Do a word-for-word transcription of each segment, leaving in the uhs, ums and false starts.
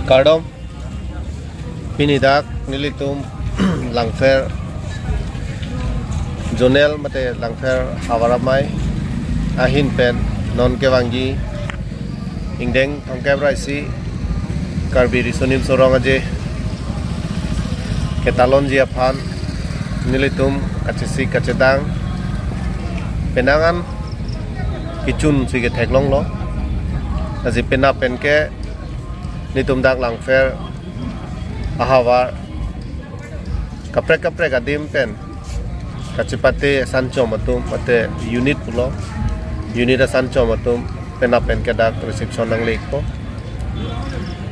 Kardom, pini dak nelitum Langpher Zonal mate Langpher Havar Amei ahin pen non kevangji ingdeng thomkep ra isi Karbi Riso Nimso Rong Aje ketalonji aphan nelitum kachesik kachedang penang an kechun si ketheklonglo. Lasi penap pen ke nelitum dak Langpher ahavar kaprek kaprek adim pen kachepate asanchom atum mate unit pulo, unit asanchom atum penap pen ke dak reception nanglekpo.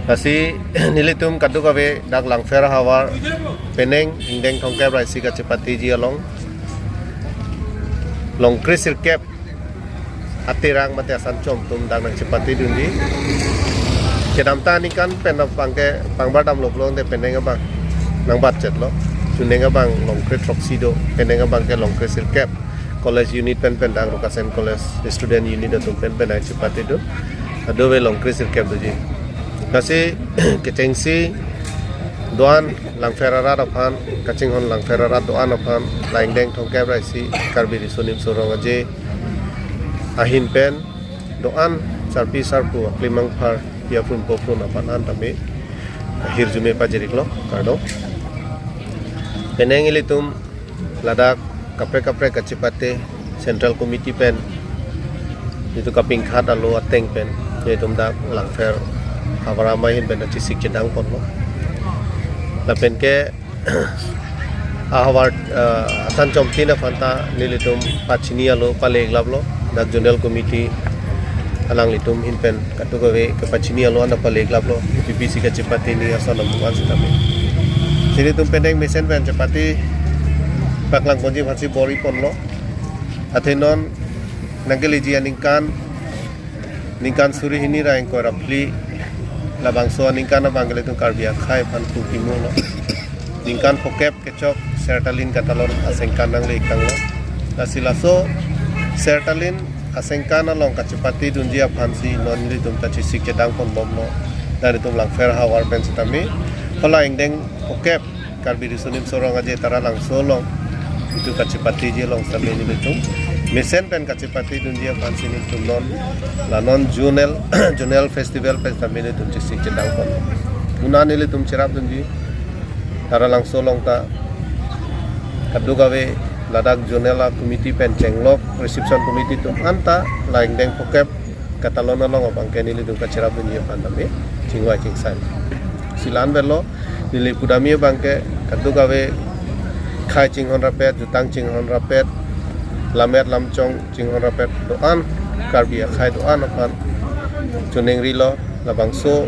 Lasi nelitum kadokave dak Langpher ahavar penang ingdeng thomkep ra isi kachepateji along longkre sirkep aterang mate asanchom atum dak nangchepatedunji. Kedamtang aningkan pen abang ke pangbar damlo pulote penang abang nangbatchetlo. Chuneng abang longkre throksi do, penang abang ke longkre sirkep. College unit pen pen dak Rukasen College student unit atum pen pen nangchepatedun. Kadokave longkre sirkep doji. Lasi kechengsi do-an Langpher arat aphan, kachinghon Langpher arat do-an aphan, la ingdeng thomkep ra isi Karbi Riso Nimso Rong Aje ahin pen do-an sarpi sarpo aklimang phar piaphun pophun aphan an tame hirjume pajiriklo, kardom. Penang ilitum ladak kaprek kaprek kachepate Central Committee pen itum kapingkhat alo ateng pen itum dak Langpher Havar Amei ahin pen chesik chedang ponlo. Lapen ke ahavar, eh, asanchom tin aphan ta nelitum pachini alo paleklaplo, dak Zonal Committee alanglitum ahin pen kadokave kepachini alo anta paleklaplo, P P C kachepate ni ason amung an sitame. Lasi nelitum penang mesen pen chepate paklang ponji aphansi bor-i ponlo. Athe non nangkeleji aningkan, ningkan suri hini ra ingkoi ra phli, labangso aningkan abang ke ilitum Karbi akhei aphan pu kimulo. Ningkan phokep kechok sertalin katalon asengkan nanglekanglo. Lasi laso sertalin asengkan along kachepatedunji aphansi non nelitum ta chesik chedang ponbomlo. Dak itum Langpher ahavar pen sitame hala ingdeng phokep Karbi Riso Nimso Rong Aje Taralangso along itum kachepateji along sitame nelitum mesen pen kachepatedunji aphansi nelitum non la non Zonal, Zonal Festival pen sitame nelitum chesik chedang pon. Puna nelitum cherapdunji Taralangso along ta kadokave ladak Zonal a-committee pen chenglok reception committee atum anta la ingdeng phokep katalon along abang ke nelitum kacherapdunji aphan tame chingvai chingsai. Lasi la-an avelo, neli pudamji abang ke kadokave khei chinghon rapet, jutang chinghon rapet, lammet lamchong chinghon rapet do-an, Karbi akhei do-an aphan choningrilo, labangso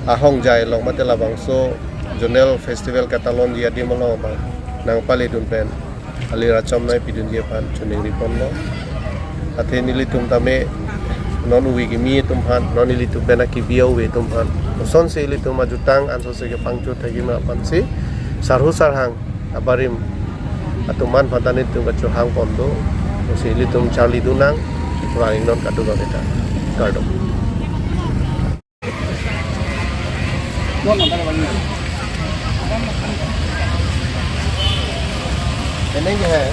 ahongjai along mate labangso Zonal Festival katalonji adim along abang nangpaledun pen ali rachom nangpidunji aphan choningri ponlo. Athe nelitum tame non ove kimi atum aphan, non nelitum pen akibi ove atum aphan, kosonsi ilitum ajutang ansose kepangchot thekji ma aphansi sarhu sarhang abarim atum an aphan ta nelitum kachohang pon do. Lasi ilitum charlidun nang, vang-ik non kadokave ta. Kardom. Penang ke hai.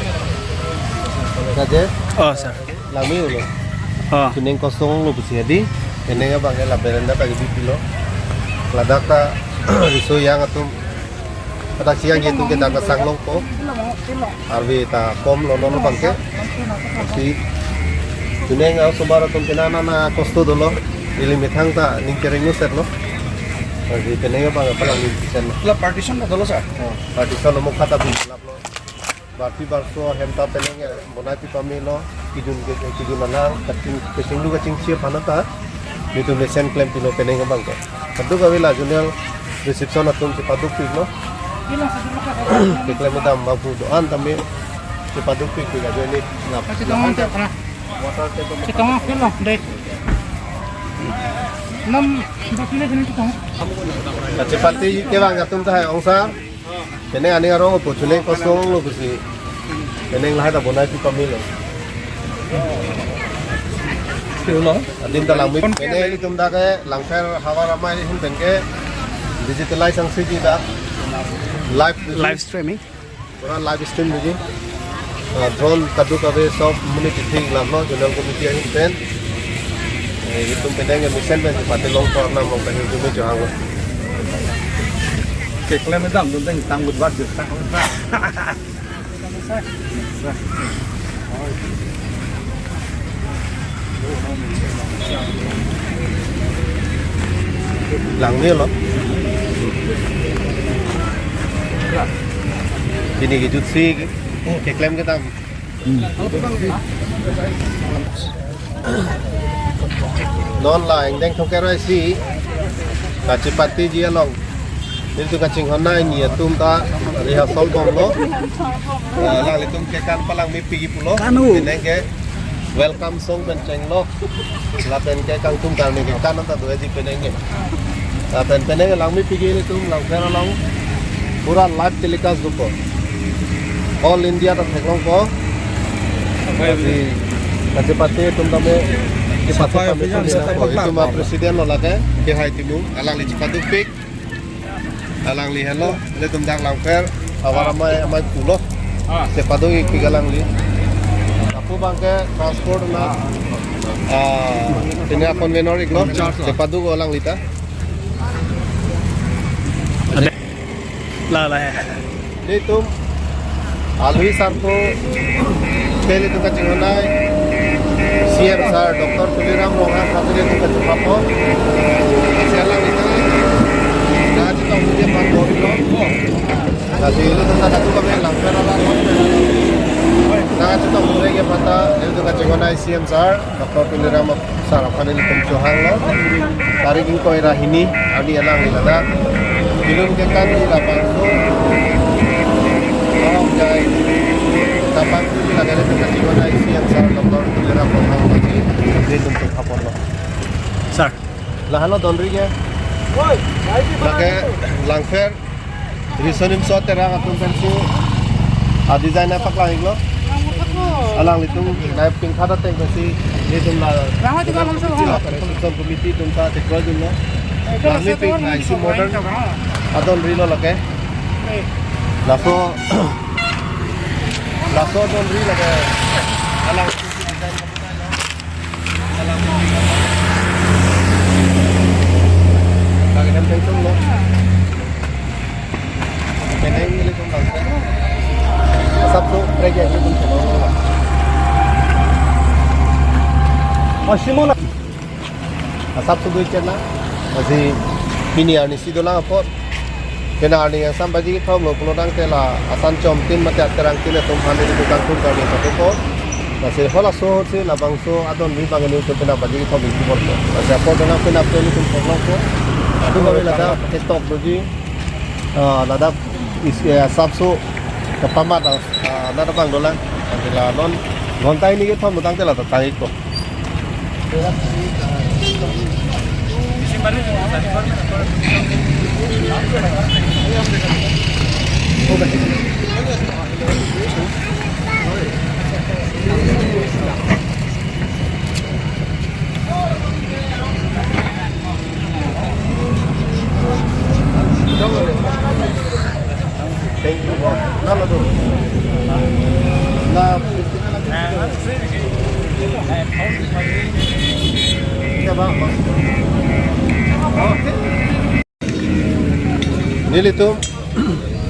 Rajesh? Oh, sir. Langme-ulo. Oh. Chuning kosong lo pusi hadi. Penang abang ke la berenda ta gidi pilo. Ladak ta riso yang atum. Ladak siang atum ke dak ta sanglongpo. Arve ta komlo non abang ke. Si chuning a-osomar atum ke nana na kosto dolo. Ili methang ta ning kereng nuset lo. Arve penang abang ke palang ning kisen lo. La partition ta dolo, sir? Oh, partition lo, mokha ta bin laplo. Barpi barso hem ta penang ke bonai pipamelo, kejun ke, kejun anang, kaching, kachinglu kachingchi aphan ta nelitum mesen klempilo penang abang ke. Kadokave la Zonal reception atum chepadukpiklo. Keklem dam babu do-an tame chepadukpik pik ajo ini ngap. Kasih tolong, Cak, pernah. Water ke to. Kasih tolong, kilo, deh. Enam, dua kilo sini, kasih tolong. Kachepate kevang atum ta hai, ong sar. Penang aning arong apo, chuning kosong lo pusi. Penang lahai ta bonai pipamelo. Adim ta langmi. Pene ilitum dak ke Langpher Havar Amei ahin pen ke digitalize ang siji dak. Live, live streaming. Pura live stream lagi. Ah, drone kadokave sob monit ithik lamlo zonal committee ahin pen. Eh, itum penang ke mesen pen pati long por nam long pen itum ke johang lo. Keklem dam dun tang budbar juta. Langmelo. Pini kejut si keklem kedam. Non la ingdeng thongkep ra isi kachipatiji along. Nelitum kachinghon nai ni atum ta rehearsal bomlo. Eh, alanglitum kekan palangmi piji pulo. Kanu. Penang ke welcome song pen chenglo. Lapen ke kangtum karni kekan ta do-eji penang ke. Lapen penang langmi piji ilitum Langpher along pura live telecast dopo. All India ta theklongpo. Lasi kachipate atum tame kachipate kami atum sapa itum a president lo lake, Kehai Timung, alangli chipadukpik. Alangli henlo, ilitum dak Langpher Havar Amei, amei pulo. Ah. Chepaduk-ikpik alangli. Lapu abang ke transport na, ah, pini a convener iklo. Chepaduk alangli ta. La la. Ilitum alohi sarpo, pen ilitum kachinghon nai C M sir Doctor Tuliram Ronghang aphan ilitum kachepapon. Sialang ilitum kachetong puji aphan borilo. Lasi ilitum ta kadokave Langpher arat, kachetong puji aphan ta ilitum kachinghon nai C M sir Doctor Tuliram sir aphan ilitum chohanglo. Tarik ingkoi ra hini arni alangli ladak. Ilun kekan ni labangso. Ahok jai. Tapang tu lagi ilitum kachinghon nai C M sir Doctor Tuliram Ronghang aphan ilitum chohangponlo. Sir. Lahenlo donri ke. Lake Langpher Riso Nimso Terang atum pensi a design nangpaklang-iklo. Alanglitum nai pingkhat ateng pensi ilitum la Rang hati malam so, ha. Construction committee atum ta chekroi dunlo. Langmi pik nai si modern adonrilo lake. Laso, laso donri lake. Alang Asap sudu ichena, masih pini arni si dolang apot. Kena arni yang sampai ji thom lo pulo tangte la asan chom tin mate aterang tin atum aphan ilitum kangthur kami satu ko. Masih halaso si labangso adonri bang ilitum pena baji thom isi bor ko. Masih apot dolang pena peni tum thom long ko. Adu kami ladak ketok doji. Ah, ladak isi, eh, asap su kepamat, ah, ladak bang dolang. Masih la non ghonta hini kethom tangte la ta tarik ko. Nelitum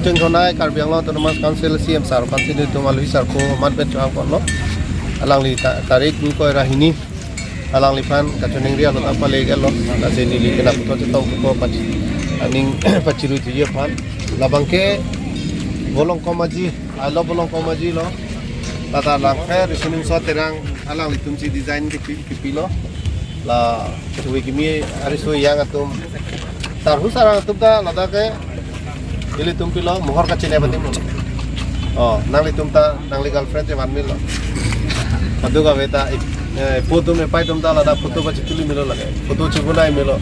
chinghon nai Karbi Anglong Autonomous Council C M sir aphan si nelitum alohi sarpo amat pen chohangponlo. Alangli ta-, tarik ingkoi ra hini alangliphan kachiningri along ta pale iklo. Lasi neli kena puthot chetong puthot pachi aning pachiru thuji aphan. Labang ke Bolongkom Aji, I love Bolongkom Aji lo. Lata Langpher Riso Nimso Terang alanglitum si design kipi, kipilo. La chui kimi ari so yang atum. Sarhu sarang atum ta ladak ke ilitum pilo mohor kachine adim lo. Oh, nanglitum ta nangli girlfriend chevan melo. Kadokave ta, eh, photo me pai atum ta ladak photo pachituli melo lake. Photo chibunai melo.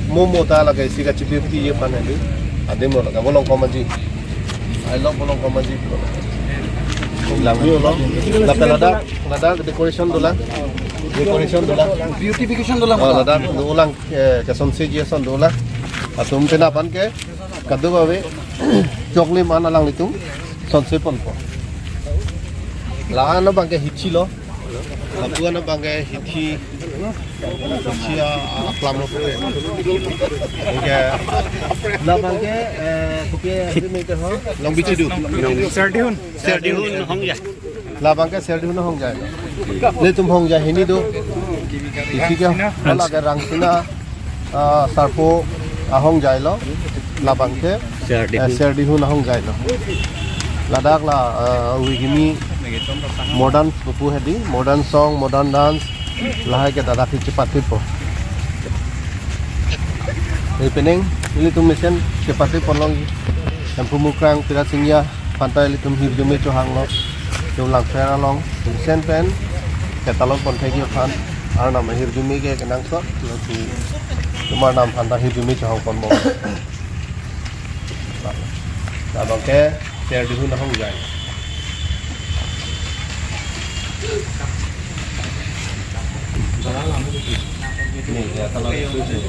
Momo ta lake si kachipi ti ye pan adim. Adim lo lake Bolongkom Aji. I love Bolongkom Aji. Langmelo. Lapen ladak, ladak decoration dolang. Decoration dolang. Beautification dolang. Oh, ladak dolang, eh, kesonseji ason dolang. Latum penap an ke kadokave choklim an alanglitum sonse ponpo. La-an abang ke hithi lo. Lapu an abang ke hithi. Hithi a-, aklam lo. Oke. Labang ke, eh, kopi meter ho? Long Beach do. Serdihun. Serdihun Hongjai. Labang ke Serdihun Hongjai. Nelitum Hongjai hini do. Isi ke hala ke Rangsina, ah, Sarpo ahongjai lo. Labang ke, eh, Serdihun. Serdihun Hongjai lo. Ladak la, ah, Wigimi modern pupu hedi, modern song, modern dance, lahai ke ladak hi chepathupo. Ipeneng, nelitum mesen chepathu ponlong. Hemphu Mukrang Pirat Singya aphan ta ilitum hirjume chohanglo. Ilitum Langpher along, mesen pen ketalon ponthekji aphan, Arnam ahirjume ke kenangsot, ilitum Arnam aphan ta hirjume chohang ponbom. Labang ke Serdihun Hongjai. Nih, ya, kalau itu sih.